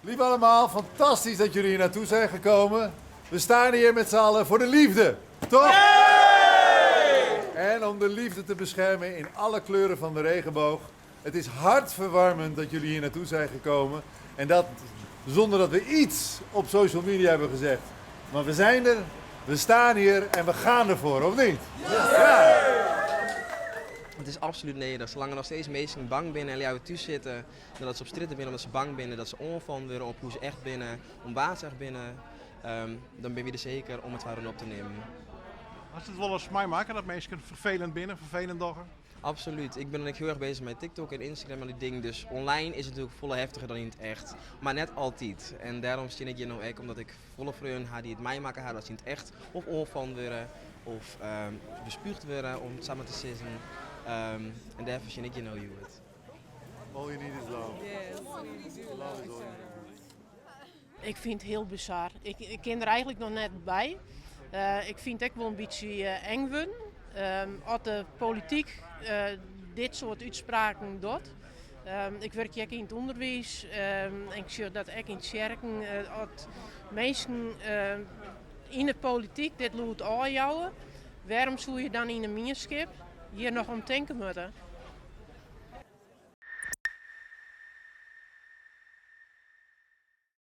Lief allemaal, fantastisch dat jullie hier naartoe zijn gekomen. We staan hier met z'n allen voor de liefde, toch? En om de liefde te beschermen in alle kleuren van de regenboog. Het is hartverwarmend dat jullie hier naartoe zijn gekomen. En dat zonder dat we iets op social media hebben gezegd. Maar we zijn er, we staan hier en we gaan ervoor, of niet? Ja! It is absolút nedich. Salang't der noch steeds minsken bang binne en leaver thús sitte, dan dat se op strjitte binne omdat se bang binne dat se oanfallen wurde op hoe't se echt binne, om wa't se echt binne, dan binne wy der seker om it foar harren op te nimmen. Hast it wolris meimakke dat minsken ferfelend binne, ferfelend dogge? Absolút. Ik bin dan ek hiel erch beuzich mei TikTok en Instagram en dy dingen. Dus online is it natuerlik folle heftiger dan yn it echt. Mar net altyd. En dêrom stean ik hjir no ek, omdat ik folle freonen ha dy't it meimakke ha dat se yn it echt of oanfallen wurde of bespûgd wurde, om it sa mar te sizzen. En dêrfoar stean ik hjir no hjoed. All you need is love. Love is all you need. Ik fyn it hiel bizar. Ik, ik kin der eigentlik noch net by. Ik fyn it ek wol in bytsje eng wurden. As de polityk dit soart útspraken docht. Ik wurkje ek yn it ûnderwiis en ik sjoch dat ek yn tsjerken. As minsken yn de polityk dit lûd ôfjouwe, wêrom soe je dan yn de mienskip hjir noch om tinke moatte?